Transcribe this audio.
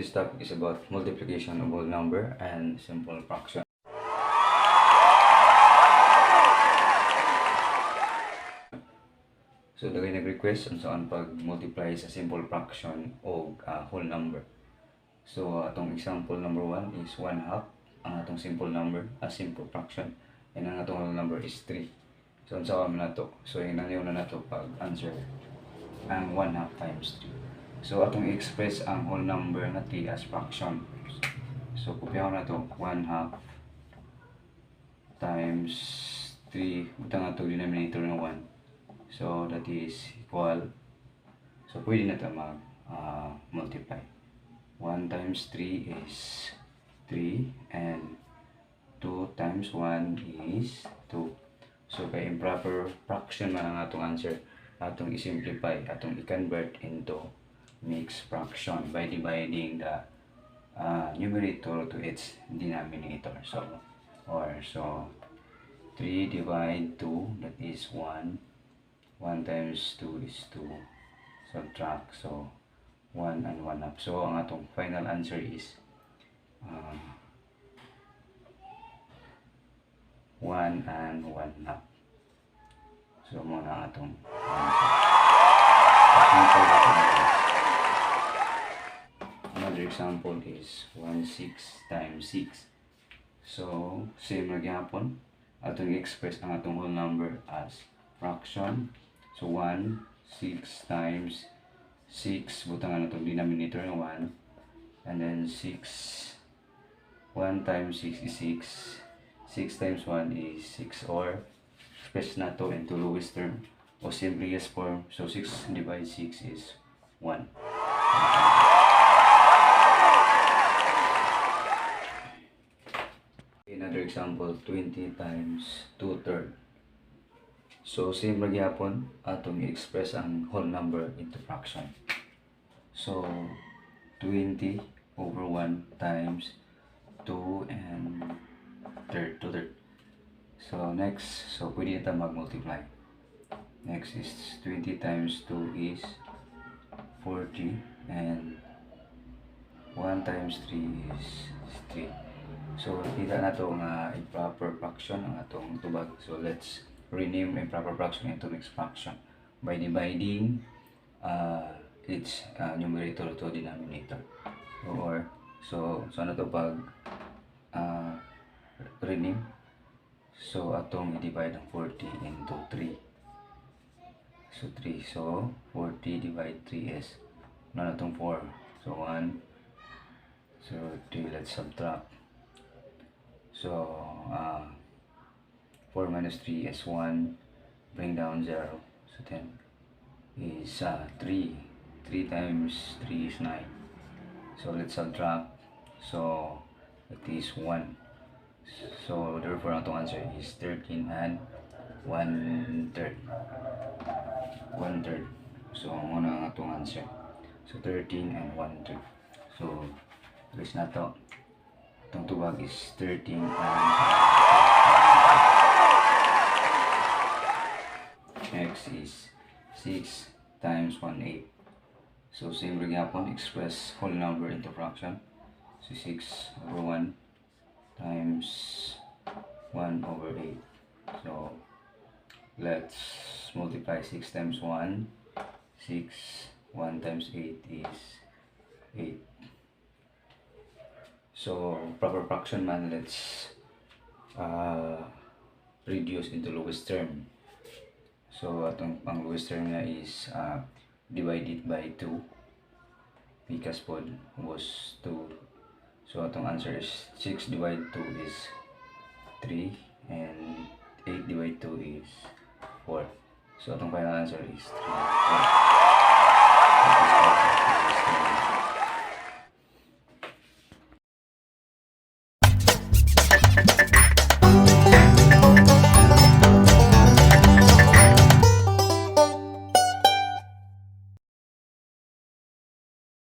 Today's topic is about multiplication of whole number and simple fraction. So daghay nag-request unsaon pag multiply sa simple fraction o whole number. So atong example number 1 is 1 half ang atong simple number, a simple fraction, and ang atong whole number is 3. So unsaon man nato? So ingnan na nato pag answer ang 1 half times 3. So atong i-express ang whole number nga 3 as fraction. So kopyahon nato 1 half times 3, butang ato denominator nga 1. So that is equal. So pwede na ito mag multiply. 1 times 3 is 3 and 2 times 1 is 2. So kay improper fraction man ang atong answer, atong i-simplify, atong i-convert into mixed fraction by dividing the numerator to its denominator. So 3 divide 2, that is 1. 1 times 2 is 2. Subtract, so 1 and 1 half. So ang atong final answer is 1 and 1 half. So mao na ang atong answer. Simple lang ito. Another example is 1 6 times 6. So, same ra gyapon. Atong i-express ang atong whole number as fraction. So, 1, 6 times 6, butangan atong denominator nga 1. And then 6, 1 times 6 is 6. 6 times 1 is 6, or express nato into lowest term o simplest form. So, 6 divide 6 is 1. Another example, 20 times 2 third. So, same ra gyapon, atong i-express ang whole number into fraction. So, 20 over 1 times 2 and third, 2 third. So, next, so pwede na ta mag-multiply. Next is 20 times 2 is 40 and 1 times 3 is 3. So, kita nato nga improper fraction ang atong tubag. So, let's rename improper fraction into mixed fraction by dividing its numerator to denominator. Or, so ano to pag rename? So, atong i-divide ang 40 into 3. So, 3. So, 40 divide 3 is, ano na itong 4? So, 1. So, 3, let's subtract. So, 4 minus 3 is 1. Bring down 0. So, 10 is 3. 3 times 3 is 9. So, let's subtract. So, it is 1. So, therefore, ang atong answer is 13 and 1 third. 1 third. So, mao na ang atong answer. So, 13 and 1 third. So, trace nato. Atong tubag is 13 and next is 6 times 1 8. So, same ra gyapon, express whole number into fraction. So, 6 over 1 times 1 over 8. So, let's multiply 6 times 1. 6, 1 times 8 is 8. So, proper fraction man, let's reduce into lowest term. So, atong ang lowest term nga is divided by 2 because pod was 2. So, atong answer is 6 divided 2 is 3 and 8 divided 2 is 4. So, atong final answer is 3, 4. That is our lowest term.